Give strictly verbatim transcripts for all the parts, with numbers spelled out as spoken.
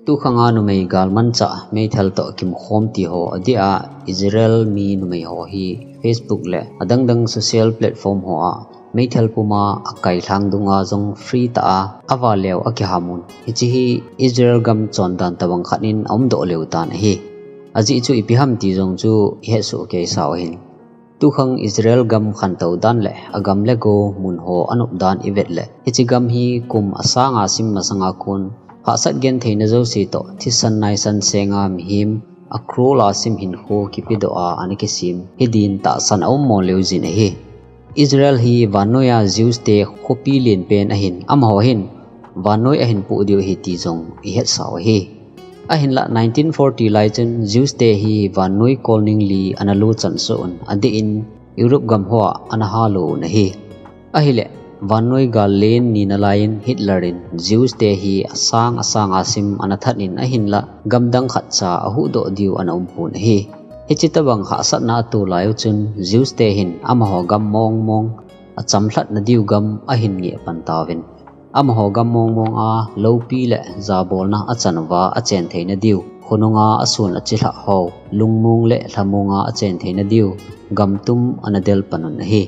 Tukhanga numei galmanchah meithal toh kimkhom ti ho adia, Israel mi numei ho hi Facebook le adangdang social platform hoa meithal puma akailhang dunga jong free tah a avaleu akihamun. Hiche hi Israel gam chondan tabang khat in aumdoh leu tan ahi. Ajeh chu ipi ham ti jong chu ihetsoh keisau ahin. Tukhang Israel gam khantou dan le agam le go mun ho anop dan ivet le, hiche gam hi kum asanga sim masanga kon hahsat gentheina jouse toh thisan naisan senga mihem a crore a sim hinkho kipedoh a ana kisem hidin tahsan aum moleu jin ahi. Israel hi vannoiya Jews te khopi lenpen ahin, amaho hin vannoi ahin poh diu ahi ti jong ihetsau ahi. Ahinlah nineteen forty lai chun Jews te hi vannoi kolning li ana lochan soh un, adeh in Europe gam hoa ana halo un ahi. Ahileh, vannoi gal len nina laiyin Hitler in Jews te hi asang asanga sim ana that in, ahinlah gamdang khatcha ahuhdoh diu ana umpon ahi. Hiche tabang hahsatna ato laiyu chun Jews te hin amaho gam mongmong achamlhatna diu gam ahin ngeh pan tauvin, amaho gam mongmonga loupi le jabolna achan uva achen theina diu, khonunga asun achilhah ho, lungmong le lhamong a achen theina diu gamtum ana del pan un ahi.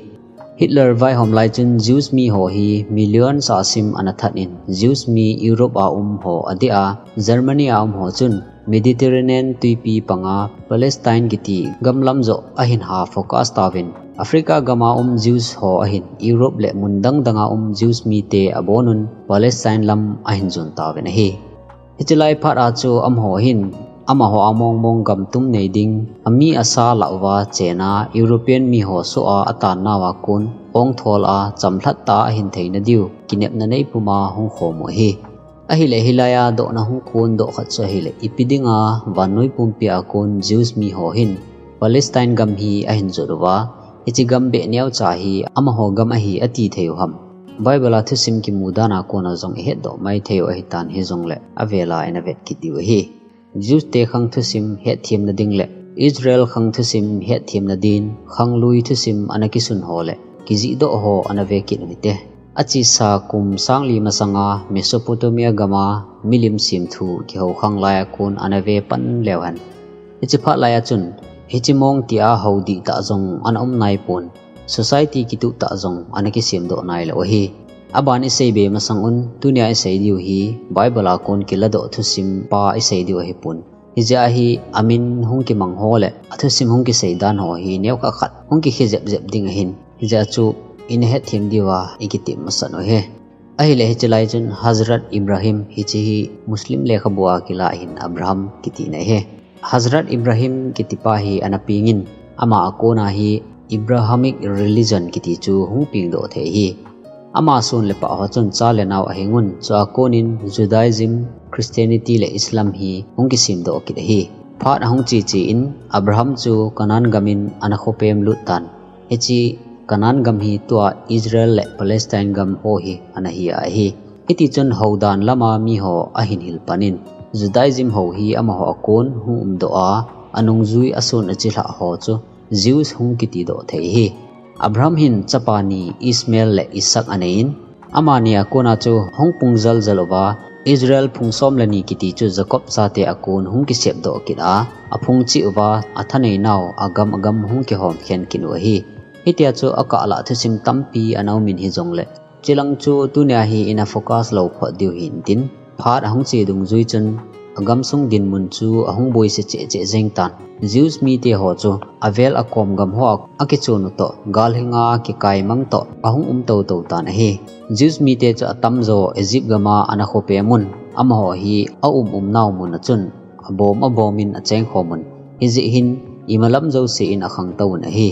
Hitler vaihom lai chun Jews mi ho hi million sa sim ana that in, Jews mi Europe a um ho adeh a, Germany a um ho chun Mediterranean tuipi panga Palestine kiti gamlam joh ahin ha focus tauvin, Africa gama um Jews ho ahin Europe le mun dangdanga um Jews mite abonun Palestine lam ahin jon tauvin ahi. Hiche lai phat a chu amaho hin amaho a mongmong gamtum nei ding, ami asa lah uva chena European mi ho soh a atan nauva kon ongthol a chamlhat tah a ahin theina diu kinepna neipuma hung khom u ahi. Ahileh hilaiya dohna hung kondoh khat chu ahileh, ipi dinga vannoi pumpia kon Jews mi ho hin Palestine gam hi ahin jot uva, hiche gam beh neocha hi amaho gam ahi ati thei u ham? Bible a thusim kimu dana kona jong ihetdoh maithei u ahitan, hijongleh avela ina vet kit diu ahi. Jews te khang thusim hetthem nading le Israel khang thusim hetthem nadin khanglui thusim ana kisun ho le kijihdoh ho ana ve kit u hite. Achesa kum sangli masanga Mesopotamia gama milim semthu kihoukhang laiya kon ana ve pan leu hen. Hiche phat laiya chun, hiche mong tia hou dihtah jong ana um naipon, society kituhtah jong ana kisemdoh nailou ahi. Aban iseibe masang un, tunia isei diu hi Bible a kon kiladoh thusim pa isei diu ahipon. Hijeh a hi amin hung kimang ho le athusim hung kisei dan ho hi neokhat khat hung kikhe jepjep ding ahin. Hijeh a chu ina hetthem diuva ikitep masat u ahi. Ahileh hiche lai chun Hazrat Ibrahim, hiche hi Muslim lekhabua kilah ahin, Abraham kitina ahi. Hazrat Ibrahim kitipa hi ana pengin, ama a kona hi Abrahamic religion kiti chu hung pengdoh thei ahi. Ama son le pah ho chun cha le nao ahengun, chua konin Judaism, Christianity le Islam hi hung kisemdoh kit ahi. Phat ahung cheche in Abraham chu Canaan gamin ana khopem lut tan. Hiche Canaan gam hi tua Israel le Palestine gam ho hi ana hi ahi. Hitichun houdan lama mi ho ahin hil panin, Judaism ho hi amaho a kon hung umdoh a, anungjui ason achilhah ho chu Jews hung kitidoh thei ahi. Abraham hin chapa ni Ishmael le Isaac aneiyin, amani a kona chu hung pung jaljal uva, Israel phung som le ni kiti chu Jacob chate a kon hung kisepdoh kit a, aphung cheh uva, athanei nau agam agam hung kihom khen kit u ahi. Hitia chu akahlah thusim tampi ana umin, hijongleh chulang chu tunia hi ina focus lou phot diu hintin, phat ahung che dungjui chun agamsung dinmun chu ahung boise cheh cheh jeng tan. Jews mite ho chu avel akom gam hoa akichon u toh, galhenga kikaimang toh ahung um toutou tan ahi. Jews mite chu atamjo Egypt gama ana khopem un, amaho hi aum um nau mun a chun abom abomin achengkhom un, hijeh hin imalam jousen akhangtou un ahi.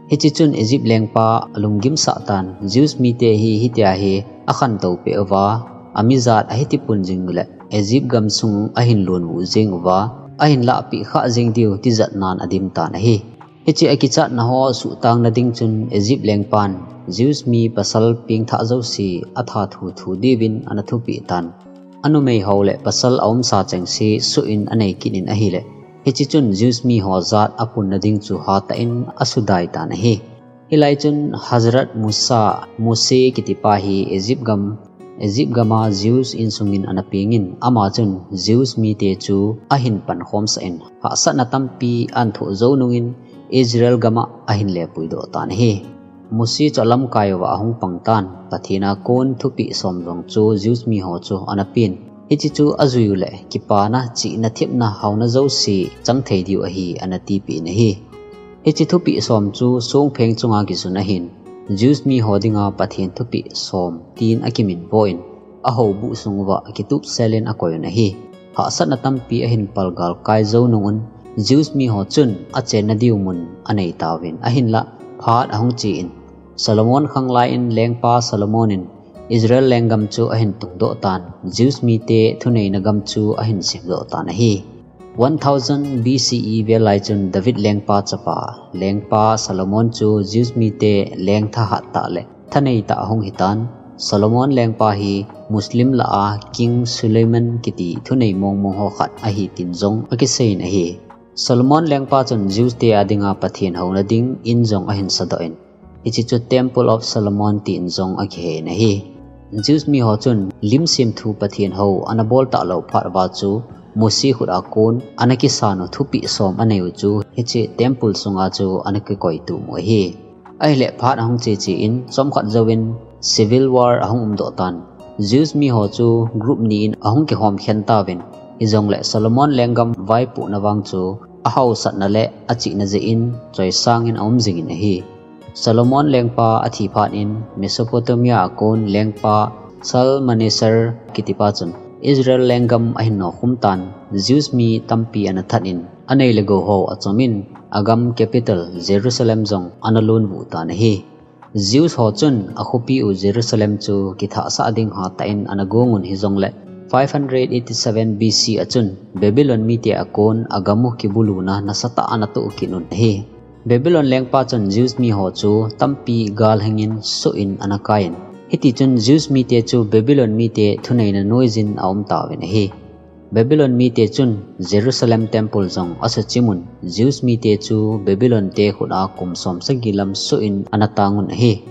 Hiche chun Egypt lengpa alunggimsah tan, Jews mite hi hitia hi akhantou peh uva, amijat ahiti pun jing uleh Egypt gamsung ahin lonvu jeng uva, ahin lahpeh khah jeng diu tijatnan adim tan ahi. Hiche akichatna ho suhtang nading chun Egypt lengpan Jews mi pasal pengthah jouse atha thuthu diuvin ana thupeh tan. Anumei ho le pasal aumsa chengse soh in anei kit in ahileh, hiche chun Jews mi ho jat apun nading chu hatah in asudai tan ahi. Hilai chun Hazrat Musa, Mose kitipa hi Egypt gam Egypt gama Jews insungin ana pengin, ama chun Jews mite chu ahin pankhomsah in, hahsatna tampi ahin thoh jou nungin Israel gama ahin lepui doh tan ahi. Mose chu alamkai uva ahung pang tan, Pathen a kon thupeh som jong chu Jews miho chu ana pen. Hiche chu ajui uleh, kipana, chihna, thepna, haona jouse chang thei diu ahi, ana tipeh in ahi. Hiche thupeh som chu songpheng chunga kisun ahin, Jews miho dinga Pathen thupeh som tin akiminvo in, ahoubuh sung uva kitup selin akoi un ahi. Hahsatna tampi ahin palgal kai jou nungun, Jews miho chun achenna diu mun anei tauvin, ahinlah phat ahung chen, Solomon khanglai in lengpa Solomon in Israel lenggam chu ahin tungdoh tan, Jews mite thuneina gam chu ahin semdoh tan ahi. One thousand B C E vel lai chun David lengpa chapa, lengpa Solomon chu Jews mite leng thahat tah le thanei tah ahung hitan. Solomon lengpa hi Muslim lah a King Suleiman kiti thunei mongmong ho khat ahi tin jong akiseiyin ahi. Solomon lengpa chun Jews te adinga Pathen houna dingin jong ahin sadoh in, hiche chu Temple of Solomon tin jong akihen ahi. Jews miho chun lim semthu Pathen hou ana bol talou phat uva chu Mose khut a kon ana kisan u thupeh som anei u chu hiche temple sunga chu ana kikoi tum u ahi. Ahileh phat ahung cheche in chomkhat jouvin civil war ahung umdoh tan. Jews miho chu group ni in ahung kihom khen tauvin, hijongleh Solomon lenggam vaipohna vang chu ahaosatna le achihna jeh in choisangin aum jingin ahi. Solomon lengpa athi phat in Mesopotamia a kon lengpa Shalmaneser kitipa chun Israel lenggam ahin nokhum tan, Jews mi tampi ana that in, anei le gou ho achomin, agam capital Jerusalem jong ana lonvuh tan ahi. Jews ho chun akhopi u Jerusalem chu kithahsah ding hatah in ana gong un, hijongleh five hundred eighty-seven B C a chun Babylon mite a kon agam u kibuluna nasatah ana toh kit un ahi. Babylon lengpa chun Jews miho chu tampi galhengin soh in ana kai in, hitichun Jews mite chu Babylon mite thuneina noiyin aum tauvin ahi. Babylon mite chun Jerusalem temple jong asuchim un, Jews mite chu Babylon te khut a kum som sagi lam soh in ana tang un ahi.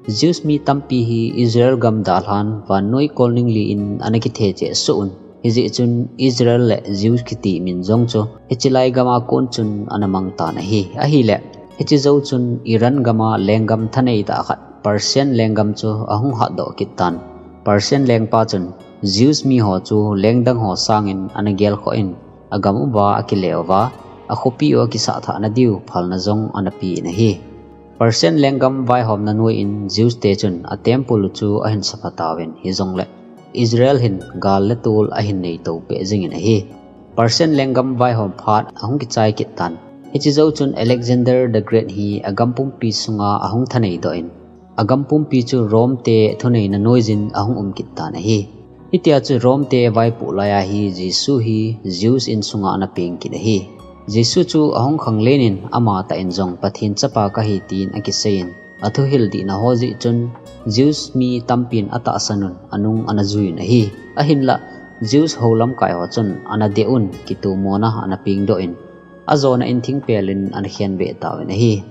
Jews mi tampi hi Israel gam dalhan vannoi kolning li in ana kithecheh soh un, hijeh chun Israel le Jews kiti min jong chu hiche lai gam a kon chun ana mang tan ahi. Ahileh, hiche jou chun Iran gam a lenggam thanei tah khat Persian lenggam chu ahung hatdoh kit tan. Persian lengpa chun Jews miho chu lengdang ho sangin ana gelkhoh in, agam uva akile uva, akhopi u akisah thahna diu phalna jong ana pe in ahi. Persian lenggam vaihomna noiyin Jews te chun a temple u chu ahin sapha tauvin, hijongleh Israel hin gal le tol ahin neito peh jingin ahi. Persian lenggam vaihom phat ahung kichai kit tan. Hiche jou chun Alexander the Great hi agam pumpi sunga ahung thanei doh in, agam pumpi chu Rome te thuneina noiyin ahung um kit tan ahi. Hitia chu Rome te vaipoh laiya hi Jesu hi Jews insunga ana peng kit ahi. Jesu chu ahung khanglen in amatah in jong Pathen chapa kahi tin akiseiyin, athuhil dihna ho jeh chun Jews mi tampin atahsan un, anung ana jui un ahi. Ahinlah, Jews hou lamkai ho chun ana deh un, kitomona ana pengdoh in, ajona in thingpel in ana khenbeh tauvin ahi.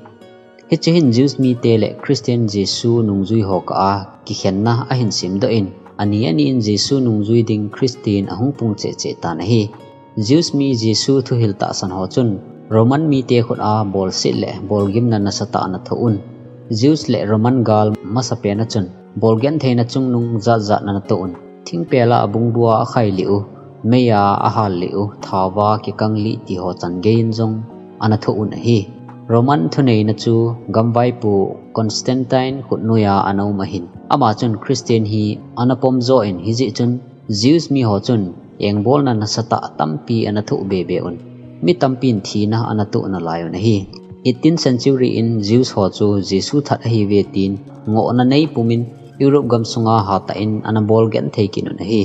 Hiche hin Jews mite le Christian Jesu nungjui ho kah a kikhenna ahin semdoh in, ani ani in Jesu nungjui ding Christian ahung pung cheh cheh tan ahi. Jews mi Jesu thuhil tahsan ho chun Roman mite khut a bolset le bolgimna nasatah ana thoh un. Jews le Roman gal masapen a chun bolgentheina chungnung jat jat ana toh un. Thingpel a abungbua akhai lih u, mei a ahal lih u, thao va kikang lih ti ho chan gei in jong ana thoh un ahi. Roman thuneina chu gamvaipo Constantine khut noiya ana um ahin, ama chun Christian hi ana pom jo in, hijeh chun Jews mi ho chun engbolna nasatah tampi ana thoh be be un. Mi tampin thina ana toh nalai un ahi. Eighteen century in Jews ho chu Jesu that ahiuve tin ngohna nei pumin Europe gam sunga hatah in ana bolgenthei kit un ahi.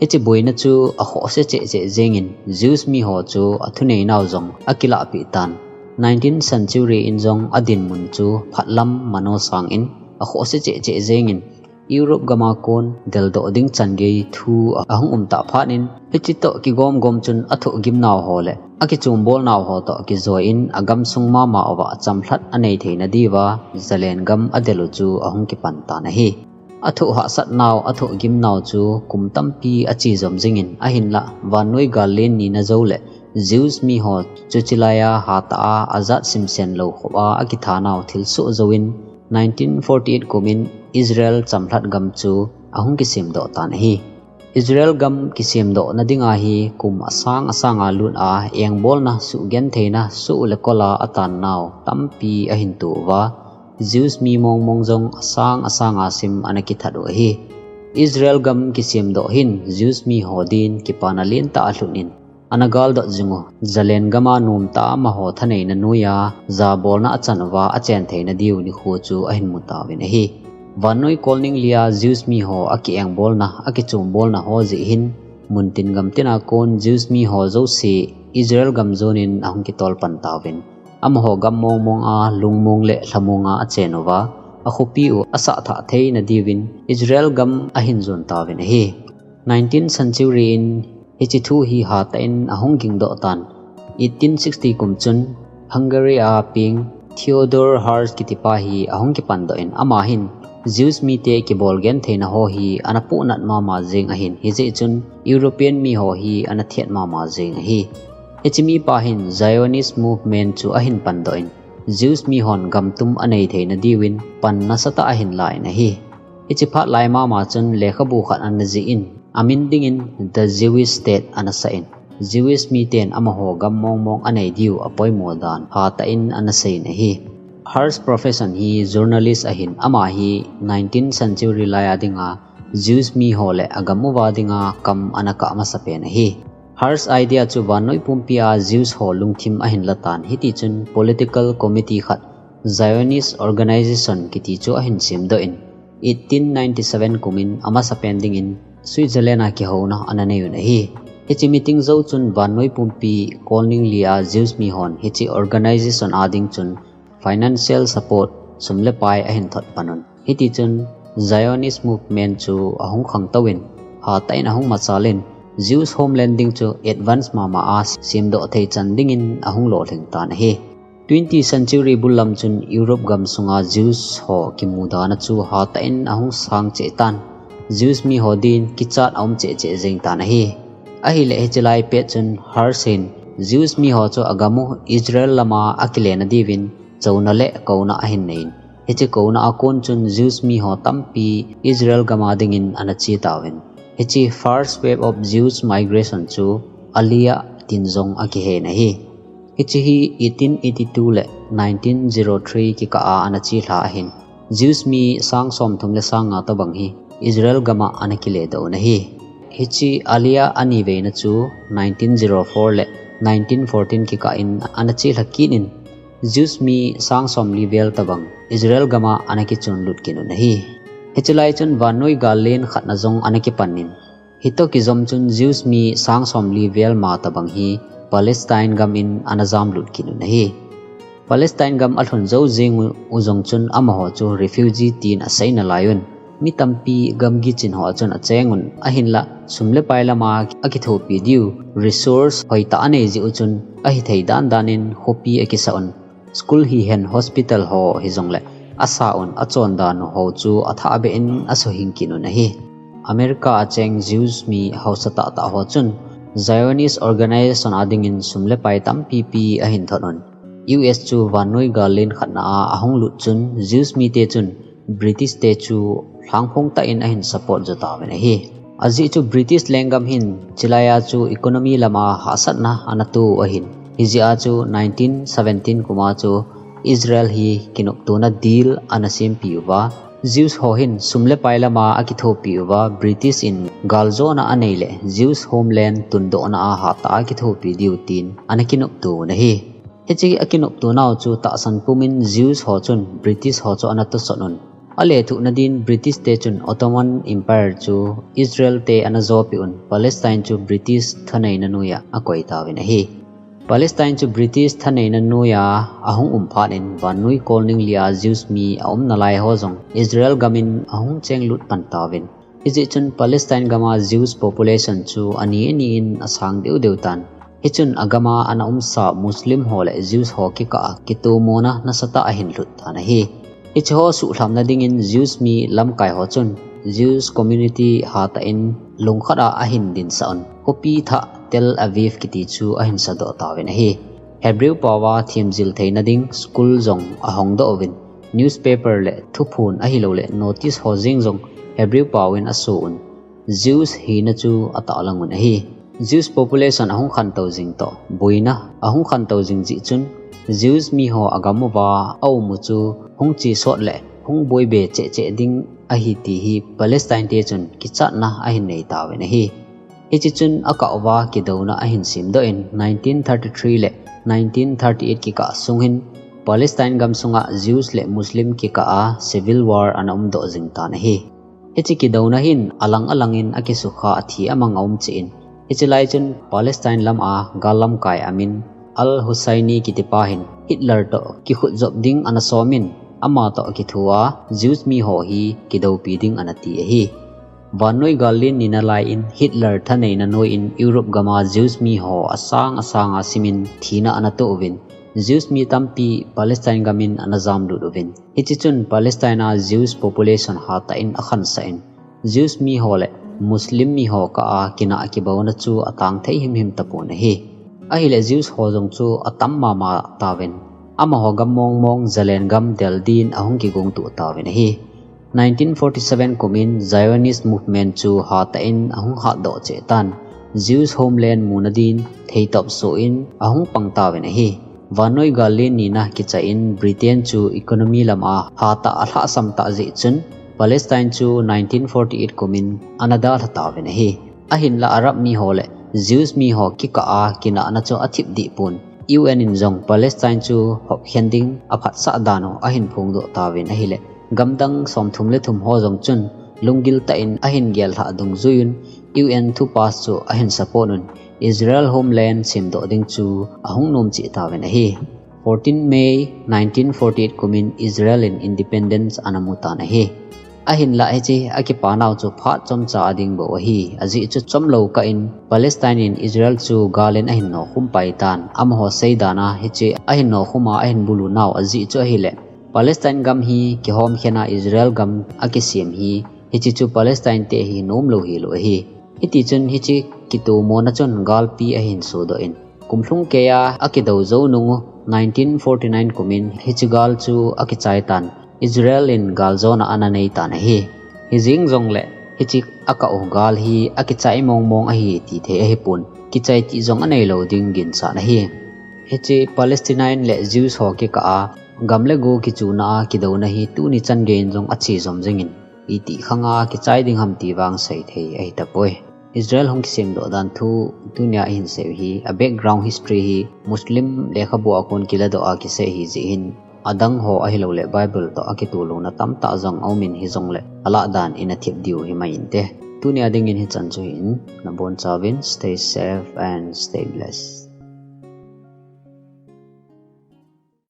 Hiche boina chu akhohse cheh cheh jengin Jews mi ho chu athuneinau jong akilah peh tan. Nineteenth century in jong adinmun chu phatlam mano sangin akhohse cheh cheh jengin Europe gam a kon deldoh ding chan gei thu ahung um tah phat in, hiche toh kigom gom chun athohgimnau ho le akichombolnau ho toh kijoi in agam sung mama uva chamlhat anei theina diuva zalen gam adel u chu ahung kipan tan ahi. Athoh hahsat nau, athoh gim nau chu kum tampi ache jom jingin, ahinlah vannoi gal len nina jou le Jews mi ho chuche laiya hatah a ajat simsen lou khop a akitha nau thilsoh jouvin, nineteen forty-eight kumin Israel chamlhat gam chu ahung kisemdoh tan ahi. Israel gam kisemdoh na dinga hi kum asang asang a lut a, engbolna, suhgentheina, suh le kol a atan nau tampi ahin to uva, Jews mi mongmong jong asang asang a sim ana kithat u ahi. Israel gam kisemdoh hin Jews mi ho din kipana lentah alhut in, ana galdot jing u, zalen gam a nom tah a amaho thaneina noiya jabolna achan uva achen theina diu nikho chu ahin mu tauvin ahi. Vannoi kolning lia Jews mi ho akiengbolna, akichombolna ho jeh hin, muntin gamtin a kon Jews mi ho jouse Israel gam jonin ahung kitol pan tauvin, amaho gam mongmong a lungmong le lhamong a achen uva, akhopi u asah thah theina diuvin Israel gam ahin jon tauvin ahi. Nineteen century in hiche thu hi hatah in ahung gingdoh tan. Eighteen sixty kum chun Hungary a peng Theodor Herzl kitipa hi ahung kipandoh in, ama hin Jews mite kibol gentheina ho hi ana puhnat mama jeng ahin, hijeh chun European mi ho hi ana thiat mama jeng ahi. Hiche mipa hin Zionist movement chu ahin pandoh in, Jews mi hon gamtum anei theina diuvin pan nasatah ahin la in ahi. Hiche phat lai mama chun lekhabu khat ana jih in, amin dingin The Jewish State ana sah in, Jewish miten amaho gam mongmong anei diu apoimo dan hatah in ana sei in ahi. Herzl profession hi journalist ahin, ama hi nineteenth century lai a dinga Jews mi ho le agam uva dinga kam ana kah masapen ahi. Herzl idea chu vannoi pumpi a Jews ho lungthim ahin la tan, hiti chun political committee khat Zionist Organization kiti chu ahin semdoh in, eighteen ninety-seven kumin amasapen dingin Switzerland a kihouna ana nei un ahi. Hiche meeting jou chun vannoi pumpi kolning lia Jews mi hon hiche organization a ding chun financial support, sum le pai ahin thot pan un. Hiti chun Zionist movement chu ahung khangtou in, hatah in ahung machal in, Jews homeland ding chu advance mama a semdoh thei chan dingin ahung lolhing tan ahi. Twentieth century bul lam chun Europe gam sunga Jews ho kimudana chu hatah in ahung sang cheh tan. Jews mi ho din kichat aum cheh cheh jeng tan ahi. Ahile hiche lai pet chun Herzl in Jews mi ho chu agam u Israel lama akile na diuvin chouna le kouna ahin nei in, hiche kouna a kon chun Jews mi ho tampi Israel gam a dingin ana che tauvin, hiche first wave of Jews migration chu Aliyah tin jong akihen ahi. Hiche hi eighteen eighty-two le nineteen zero three kikah a ana chelha ahin, Jews mi sang somthum le sang nga tobang hi Israel gam a ana kile doh un ahi. Hiche Aliyah aniveina chu nineteen zero four le nineteen fourteen kikah in ana chelha kit in, Jews mi sang somli vel tobang Israel gam a ana kichon lut kit un ahi. Hiche lai chun vannoi gal len khatna jong ana kipan in, hitoh kijom chun Jews mi sang somli vel ma tobang hi Palestine gam in ana jam lut kit un ahi. Palestine gam alhun jou jeng u jong chun amaho chu refugee tin asei nalai un, mi tampi gamgi chin ho a chun acheng un, ahinlah sum le pai lama akithopi diu resource hoitah anei jeh u chun ahithei dan dan in khopi akisah un, school hihen hospital ho hijongle asa un, achon dan u ho chu athah beh in asuhing kit un ahi. America a cheng Jews mi haosa tahtah ho chun Zionist Organization a dingin sum le pai tampi pi ahin thot un, U S chu vannoi gal len khatna a ahung lut chun Jews mite chun British te chu lhangphong tah in ahin support jo tauvin ahi. Ajeh chu British lenggam hin chilai a chu economy lama hahsatna ana to u ahin, hijeh a chu nineteen seventeen kum a chu Israel hi kinoptona deal ana sempi uva, Jews ho hin sum le pai lama akithopi uva, British in galjona anei le Jews homeland tundohna a hatah a kithopi diu tin ana kinopto un ahi. Hiche akinopto nau chu tahsan pumin Jews ho chun British ho chu ana tosot un, alethuhna din British te chun Ottoman Empire chu Israel te ana jopeh un, Palestine chu British thaneina noiya akoi tauvin ahi. Palestine chu British thaneina noiya ahung um phat in vannoi kolning lia Jews mi aum nalai ho jong Israel gam in ahung chenglut pan tauvin, hijeh chun Palestine gam a Jews population chu ani ani in asang deu deu tan. Hichun agam a ana umsa Muslim ho le Jews ho kikah a kitomona nasatah ahin lhut tan ahi. Hiche ho suhlhamna dingin Jews mi lamkai ho chun Jews community hatah in lungkhat a ahin dinsah un, khopi thah Tel Aviv kiti chu ahin sadoh tauvin ahi. Hebrew paova themjil theina ding school jong ahongdoh uvin, newspaper le thuphon ahilouleh notice ho jeng jong Hebrew paovin aso un, Jews hina chu atahlang un ahi. Jews population ahung khantou jing toh, boina ahung khantou jing jeh chun, Jews miho agam uva aum u chu hung chesot le hung boibe cheh cheh ding ahi ti hi Palestine te chun kichatna ahin nei tauvin ahi. Hiche chun akah uva kidouna ahin semdoh in, nineteen thirty-three le nineteen thirty-eight kikah sung hin Palestine gam sunga Jews le Muslim kikah a civil war ana umdoh jing tan ahi. Hiche kidouna hin alang alang in akisukha, athi amang aum cheh in, hiche lai chun Palestine lam a gal lamkai amin Al Husseini kiti pa hin Hitler toh kikhut jop ding ana som in, ama toh kitho a Jews miho hi kidoupi ding ana ti ahi. Vannoi gal len nina lai in Hitler thaneina noi in Europe gam a Jews miho asang asang a simin thina ana toh uvin, Jews mi tampi Palestine gam in ana jamlut uvin, hiche chun Palestine a Jews population hatah in akhansah in, Jews miho le Muslim miho kah a kinah kibouna chu atang thei himhim tapon ahi. Ahileh Jews ho jong chu atam mama tauvin, amaho gam mong mong Zalen gam del din ahung kigongtuh tauvin ahi. Nineteen forty-seven kum in Zionist movement chu hatah in ahung hatdoh cheh tan, Jews homeland muna din theitop soh in ahung pang tauvin ahi. Vannoi gal len nina kichai in Britain chu economy lam a hatah alhahsam tah jeh chun, Palestine chu nineteen forty-eight kum in ana dalha tauvin ahi. Ahinlah Arab miho le Jews miho kikah a kinahna chu athip dih pon, U N in jong Palestine chu hopkhen ding aphatsah dan u ahin phongdoh tauvin ahileh, gamdang somthum le thum ho jong chun lunggil tah in ahin gel lhah dungjuiyun, U N thu pass chu ahin support un, Israel homeland semdoh ding chu ahung nom cheh tauvin ahi. Fourteen May nineteen forty-eight kum in Israel in independence ana mu tan ahi. Ahinlah hiche akipanau chu phat chomcha a ding bou ahi. Ajeh chu chomlou kah in Palestine in Israel chu gal in ahin nokhum pai tan. Amaho seidan a hiche ahin nokhum a ahin bulu nau ajeh chu ahileh, Palestine gam hi kihomkhen a Israel gam akisem hi, hiche chu Palestine te hi nomlou hilou ahi. Hitichun hiche kitomona chun galpi ahin sodoh in, kumlhung keiya akidou jou nung u nineteen forty-nine kum in hiche gal chu akichai tan, Israel in galjona ana nei tan ahi. Hijeng jongleh hiche akah u gal hi akichai mong mong ahi tithei ahipon, kichai tih jong aneilou ding ginchat ahi. Hiche Palestinian le Jews ho kikah a gam le go kichuna a kidouna hi tuni chan gei in jong ache jom jingin, itih khang a kichai ding ham ti vang seithei ahitapoi. Israel hung kisemdoh dan thu tunia ihin sei u hi, a background history hi Muslim lekhabu a kon kiladoh a kisei ahi jeh hin, adang ho ahilouleh Bible toh akitolouna tamtah jong aumin hijongleh alah dan ina thep diu himai inte. Tunia dingin hichan chu hin, nabonchauvin stay safe and stay blessed.